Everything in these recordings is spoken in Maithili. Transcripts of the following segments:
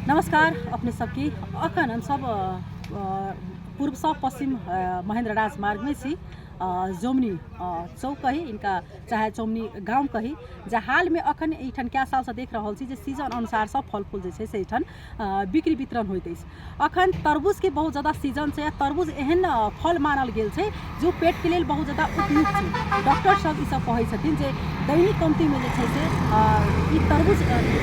नमस्कार अपने सबके। अखन हम सब पूर्वसँ पश्चिम महेंद्र राजमार्गमे छी। जोमनी चौक कही इनका चाहे चौमनी गाँव कही, जे हालमे अखन एहिठाम कए सालसँ देख रहल छी जे सीजन अनुसार सब फल फूल जे छै से एहिठाम बिक्री वितरण होइत अछि। अखन तरबूजके बहुत ज्यादा सीजन छै आ तरबूज एहन फल मानल गेल छै जो पेटके लेल बहुत ज्यादा उपयुक्त छै। डॉक्टर सब ई सब कहै छथिन जे दैनिक कमतीमे जे छै से ई तरबूज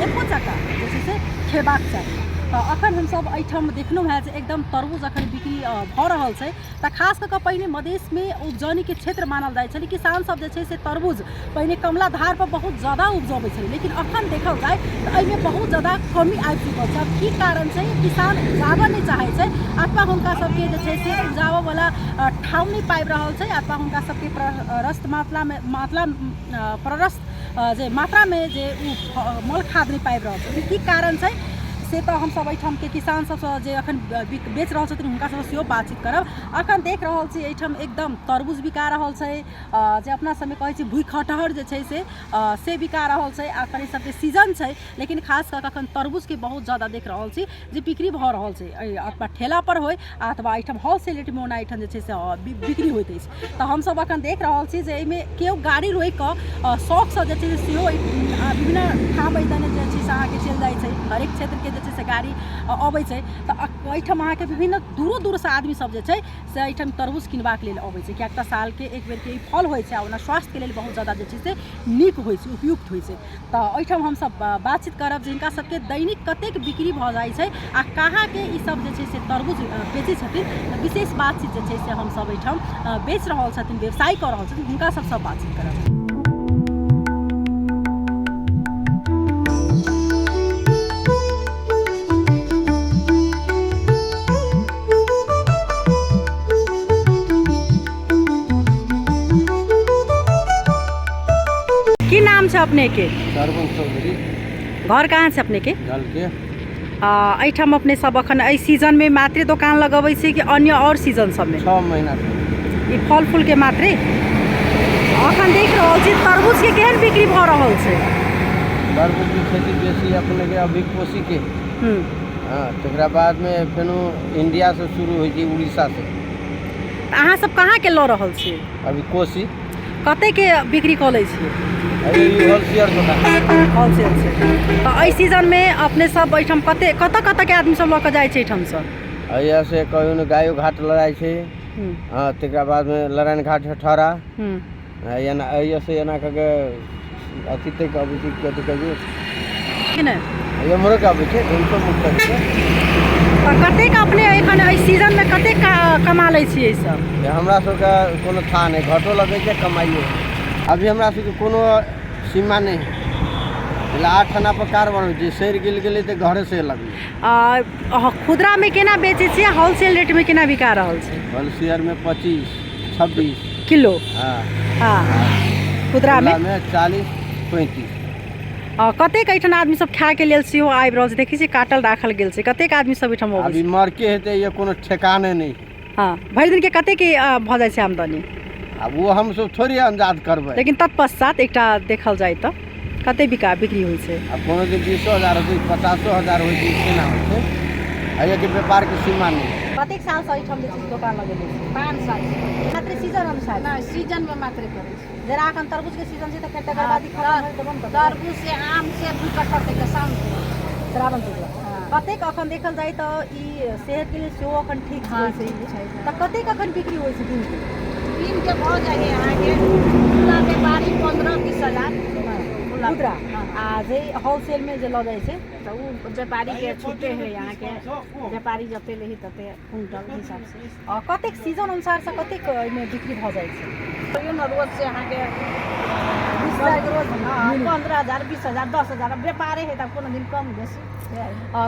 एको चक्का जे छै से खेबाक चाही। तऽ अखन हमसब एहिठाम देखलहुँ हेँ जे एकदम तरबूज अखन बिक्री भऽ रहल छै। तऽ खास कऽ कऽ पहिने मधेशमे उपजौनीके क्षेत्र मानल जाइ छलै, किसान सब जे छै से तरबूज पहिने कमला धारपर बहुत ज्यादा उपजबै छलै, लेकिन अखन देखल जाय तऽ एहिमे बहुत ज्यादा कमी आबि चुकल छै। आब की कारण छै, किसान उपजाबऽ नहि चाहै छै अथवा हुनका सबके जे छै से उपजाबऽवला ठाउँ नहि पाबि रहल छै अथवा हुनका सबके प्रशस्त मात्रामे मात्रा प्रशस्त जे मात्रामे जे ओ मल खाद नहि पाबि रहल छै। की कारण छै से तऽ हमसभ एहिठामके किसान सबसँ जे अखन बेच रहल छथिन हुनका सबसँ सेहो बातचीत करब। अखन देख रहल छी एहिठाम एकदम तरबूज बिका रहल छै, जे अपना सबमे कहै छी भुइ खटहर जे छै से बिका रहल छै। आ एखन ई सबके सीजन छै, लेकिन खास कऽ कऽ अखन तरबूजके बहुत ज्यादा देख रहल छी जे बिक्री भऽ रहल छै, अथवा ठेला पर होइ अथवा एहिठाम होलसेल रेटमे ओना एहिठाम जे छै से बिक्री होइत अछि। तऽ हमसभ अखन देख रहल छी जे एहिमे केओ गाड़ी रोकि कऽ शौकसँ जे छै से सेहो विभिन्न ठाम एहि दने जे छै से अहाँके चलि जाइ छै। हरेक क्षेत्रके जे छै से गाड़ी अबै छै, तऽ एहिठाम अहाँके विभिन्न दूरो दूरसँ आदमीसभ जे छै से एहिठाम तरबूज किनबाक लेल अबै छै, किएक तऽ सालके एक बेरके ई फल होइ छै आ ओना स्वास्थ्यके लेल बहुत ज्यादा जे छै से नीक होइ छै, उपयुक्त होइ छै। तऽ एहिठाम हमसभ बातचीत करब जे हिनका सबके दैनिक कतेक बिक्री भऽ जाइ छै आ कहाँके ई सब जे छै से तरबूज बेचै छथिन। तऽ विशेष बातचीत जे छै से हमसभ एहिठाम बेच रहल छथिन, व्यवसाय कऽ रहल छथिन, हुनका सबसँ बातचीत करब। की नाम छै अपने के? सरवन चौधरी। घर कहाँ छै अपने के? के। एहिठाम अपने सब अखन एहि सीजन में मात्रे दोकान लगबै छी कि अन्य और सीजन सब में? 6 महीना से। ई फल फूल के मात्रे? अखन देख रहल छी तरबूज के केहन बिक्री भऽ रहल छै? तरबूज के खेती बेसी अपने के अभी कोसी के। हाँ, तकरा बाद में फेनो इंडिया से शुरू होइ छै, उड़ीसा से। तऽ अहाँ सब कहाँ के लऽ रहल छियै? अभी कोसी। कते के बिक्री कऽ लै छियै? अभी होलसेल दोकान। होलसेल छै। तऽ एहि सीजनमे अपने सब एहिठाम कते कतऽ कतऽ के आदमी सब लऽ कऽ जाइ छै एहिठामसँ? एहिया से कहियो ने गायो घाट लड़ाइ छै। हँ, तकरा बादमे नारायण घाट हेठौरा। एना एहिया से एना कऽ के अथी तक अबै छै, कथी कहै छै कि नहि? एम्हरो के अबै छै, घुमतो मुक्त छै। तऽ कतेक अपने एखन एहि सीजनमे कतेक कमा लै छियै एहिसँ? हमरा सबके कोनो था नहि, घटो लगै छै कमाइयो। अभी हमरा सबके कोनो सीमा नहि है। 8 आना पर कारोबार होइ छै, सड़ि गेल गेलै तऽ घरे से लगलै। आ खुदरामे केना बेचै छियै, होलसेल रेटमे केना बिका रहल छै? होलसेलमे 25 26 किलो। हाँ। हाँ, खुदरामे 40 35। कतेक एहिठाम आदमी सब खायके लेल सेहो आबि रहल छै? देखै छियै काटल राखल गेल छै, कतेक आदमी सब एहिठाम अबै अभी छै? मरके हेतै, ये कोनो ठेकाने नहि। हँ, भरि दिनके कतेक भऽ जाइ छै आमदनी? आब ओ हमसब थोड़े अन्दाज करबै, लेकिन तत्पश्चात एकटा देखल जाय तऽ कते बिका बिक्री होइ छै? आब कोनो दिन 20,000 होइ छै, 50,000 होइ छै, केना होइ छै, एहिके व्यापारके सीमा नहि। कतेक सालसँ एहिठाम जे छै से दोकान लगेने छी? 5 साल। मात्र सीजन अनुसार? नहि, सीजनमे मात्रे करै छी। जेना एखन तरबूजके सीजन छै तऽ फेर तकर बाद ई खतम होइ तऽ बन्द कऽ देबै? तरबूज से आम से दू कट्ठा तक शाम श्रावण शुक्ल। कतेक अखन देखल जाय तऽ ई सेहतके लेल सेहो अखन ठीक होइ छै, तऽ कतेक अखन बिक्री होइ छै दिनके? दिनके भऽ जाइ है अहाँके खुला व्यापारी 15-20 हजार खुदरा। आ जे होलसेलमे जे लऽ जाइ छै? तऽ ओ व्यापारीके छूटे है, अहाँके व्यापारी जते लेही तते क्विंटल हिसाबसँ। कतेक सीजन अनुसारसँ कतेक एहिमे बिक्री भऽ जाइ छै? कहियो ने रोज से अहाँके 20,000 रोज? 15,000 20,000 10,000, व्यापारे है तऽ कोनो दिन कम बेसी।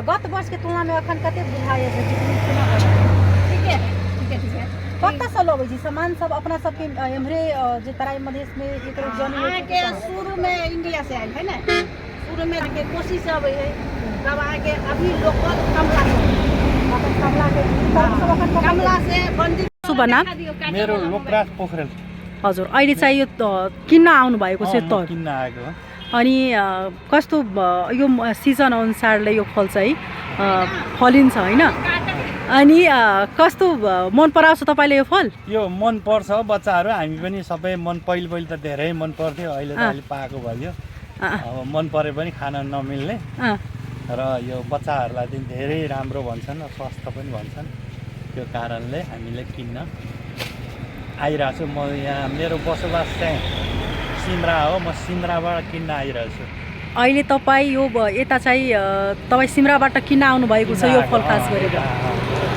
गत वर्षके तुलनामे अखन कतेक बुझाइए जे ठीके है? ठीके ठीके। कतऽसँ लबै छी सामान सब? अपना सबके एम्हरे जे तराई मधेशमे एकर उपजौनी? अहाँके शुरूमे इंडिया से आयल है ने, शुरूमे अहाँके कोसी से अबै है, तब अहाँके अभी लोकल कमला से। कमला के कमला से बंदी। शुभ नाम? मेरो लोकराज पोखरेल। हजुर, अहिले चाहिँ यो किन्न आउनु भएको छ अँ, म तर किन्न आएको हो। अनि कस्तो यो सिजन अनुसारले यो फल चाहिँ फलिन्छ होइन? अनि कस्तो मन पराउँछ तपाईँले यो फल? यो मन पर्छ, बच्चाहरू हामी पनि सबै मन, पहिले पहिले त धेरै मन पर्थ्यो, अहिले त अलिक पाएको भयो। अब मन परे पनि खान नमिल्ने। र यो बच्चाहरूलाई चाहिँ धेरै राम्रो भन्छन्, स्वास्थ्य पनि भन्छन्, त्यो कारणले हामीले किन्न आइरहेको छु। म यहाँ मेरो बसोबास चाहिँ सिमरा हो, म सिमराबाट किन्न आइरहेको छु। अहिले तपाईँ यो यता चाहिँ तपाईँ सिमराबाट किन्न आउनु भएको छ यो फल खास गरेर?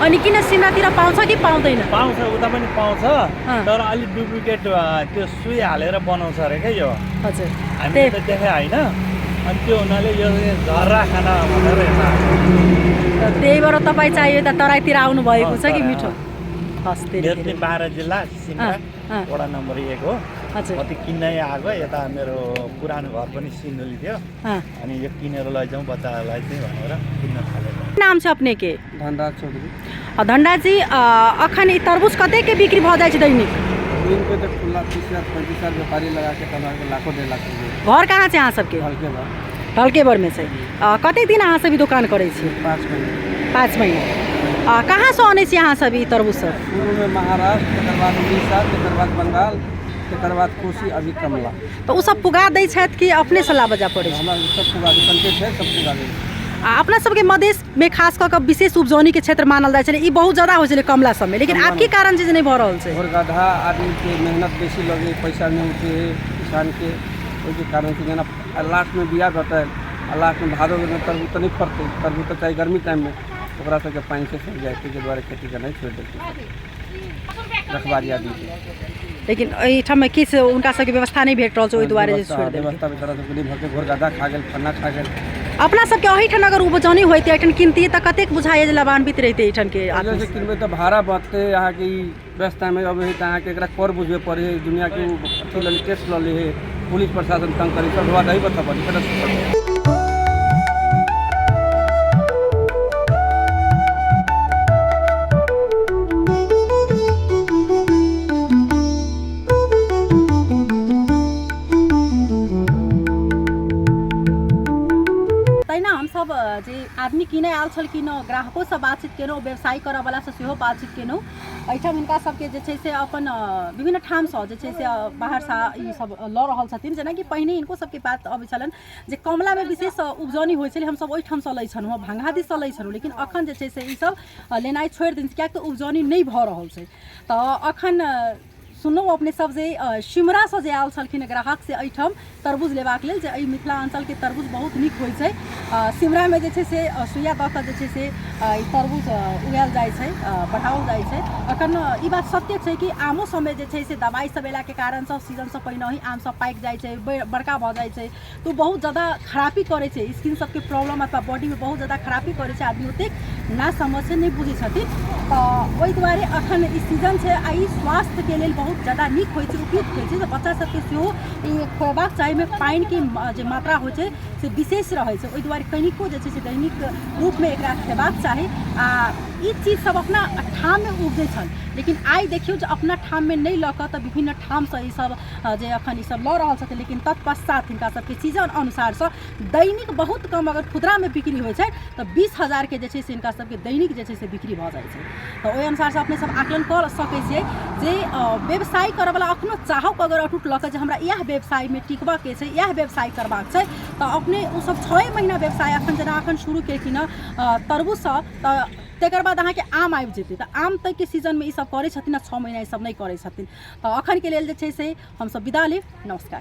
अनि किन सिमरातिर पाउँछ कि पाउँदैन? पाउँछ, उता पनि पाउँछ, तर अलिक डुप्लिकेट त्यो सुई हालेर बनाउँछ अरे क्या यो। हामीले त देखे होइन, अनि त्यो हुनाले यो झर्रा खाना भनेर यता। त्यही भएर तपाईँ चाहिँ यता तराईतिर आउनु भएको छ कि मिठो? हस्, मेरो चाहिँ 12 जिल्ला सिमरा वडा नम्बर 1 हो। हजुर। म त किन्नै आएको, यता मेरो पुरानो घर पनि सिन्धुली थियो, अनि यो किनेर लैजाउँ बच्चाहरूलाई चाहिँ भनेर किन्न थालेको। नाम छ अपने के? धनराज चौधरी। धनराज जी, अखन ई तरबूज कतेक के बिक्री भऽ जाइ छै दैनिक? दिन के तो खुला 30,000 35,000 व्यापारी लगा के तब लाखों 1.5 लाख रुपये। घर कहाँ छै अहाँ सबके? हल्के बा। ढल्केबरमे छै। कतेक दिन अहाँ सब ई दोकान करै छी? 5 महीना। 5 महीना। कहाँसँ अनै छी अहाँ सब ई तरबूज सब? शुरू में महाराष्ट्र, तकर बाद उड़ीसा, तकर बाद बंगाल, तकर बाद कोसी, अभी कमला। तऽ ओ सब पुगा दै छथि कि अपनेसँ लाबऽ जाय पड़ै छै? हमरा सब पुगा दै, छै सब पुगा दै। आ अपना सबके मधेशमे खास कऽ कऽ विशेष उपजौनीके क्षेत्र मानल जाइ छलै, ई बहुत ज्यादा होइ छलै कमला सबमे, लेकिन आब की कारण छै जे नहि भऽ रहल छै? घोर गधा आदमीके मेहनत बेसी लगे, पैसा नहि उठे है किसानके, ओहिके कारण से जेना लास्टमे बिया घटल आ लास्टमे भादो में तरबूज तऽ नहि फड़तै, तरबूज तऽ चाही गर्मी टाइममे, ओकरा सबके पानिसँ सड़ि जाइ, ताहिके दुआरे खेती करनाइ छोड़ि देलकै रखबारी आदमीके। लेकिन एहिठाम किछु हुनका सबके व्यवस्था नहि भेट रहल छै, ओहि दुआरे जे छोड़ि देलकै। व्यवस्था बेचारा सबके नहि भऽ घोर गधा खा गेल, फन्ना खा गेल। अपना सबके एहिठाम अगर उपजौनी होइतै, एहिठाम किनतियै तऽ कतेक बुझाइए जे लाभान्वित रहितै एहिठामके आदमी? जैसे किनबै तऽ भाड़ा बढ़तै, अहाँके ई व्यवस्थामे अबै है तऽ अहाँके एकरा कर बुझबे पड़ै है, दुनिआके ओ अथी लऽ लै, टेक्स लऽ लै है, पुलिस प्रशासन तंग करै, सब दही बता पड़ै। तहिना हमसब जे आदमी किनै आयल छलखिन, ग्राहकोसँ बातचीत केलहुँ, व्यवसाय करऽवलासँ सेहो बातचीत केलहुँ। एहिठाम हिनका सबके जे छै से अपन विभिन्न ठामसँ जे छै से बाहरसँ ई सब लऽ रहल छथिन। जेनाकि पहिने हिनको सबके बात अबै छलनि जे कमलामे विशेष उपजौनी होइ छलै, हमसब ओहिठामसँ लै छलहुँ, भंगा दिससँ लै छलहुँ, लेकिन अखन जे छै से ई सब लेनाइ छोड़ि देने छै, किएक तऽ उपजौनी नहि भऽ रहल छै। तऽ अखन सुनलहुँ अपने सब जे सिमरासँ जे आयल छलखिन ग्राहक से एहिठाम तरबूज लेबाक लेल, जे एहि मिथिलाञ्चलके तरबूज बहुत नीक होइ छै। सिमरामे जे छै से सुइया दऽ कऽ जे छै से ई तरबूज उगायल जाइ छै, बढ़ाओल जाइ छै। अखन ई बात सत्य छै कि आमो सबमे जे छै से दबाइ सब अयलाके कारणसँ सीजनसँ पहिनहि आम सब पाकि जाइ छै, बड़का भऽ जाइ छै, तऽ ओ बहुत ज्यादा खरापी करै छै, स्किन सबके प्रॉब्लम अथवा बॉडीमे बहुत ज्यादा खरापी करै छै। आदमी ओतेक ना समझ छै, नहि बुझै छथिन, तऽ ओहि दुआरे अखन ई सीजन छै आ ई स्वास्थ्यके लेल बहुत ज्यादा नीक होइ छै, उपयुक्त होइ छै, तऽ बच्चा सबके सेहो ई खुएबाक चाही। एहिमे पानिके जे मात्रा होइ छै से विशेष रहै छै, ओहि दुआरे कनिको जे छै से दैनिक रूपमे एकरा खेबाक चाही। आ ई चीज सब अपना ठाममे उपजै छल, लेकिन आइ देखियौ जे अपना ठाममे नहि लऽ कऽ तऽ विभिन्न ठामसँ ई सब जे अखन ई सब लऽ रहल छथिन, लेकिन तत्पश्चात हिनका सबके सीजन अनुसारसँ दैनिक बहुत कम अगर खुदरामे बिक्री होइ छै तऽ 20,000 के जे छै से हिनका सबके दैनिक जे छै से बिक्री भऽ जाइ छै। तऽ ओहि अनुसारसँ अपने सब आकलन कऽ सकै छियै जे व्यवसाय करऽवला अखनो चाहक अगर अटूट लऽ कऽ जे हमरा इएह व्यवसायमे टिकबऽके छै, इएह व्यवसाय करबाक छै, तऽ अपने ओ सब 6 महीना व्यवसाय अखन जेना अखन शुरू केलखिन हँ तरबूजसँ, तऽ तकर बाद अहाँके आम आबि जेतै, तऽ आम तकके सीजनमे ई सब करै छथिन आ 6 महीना ई सब नहि करै छथिन। तऽ अखनके लेल जे छै से हमसब विदा लेब। नमस्कार।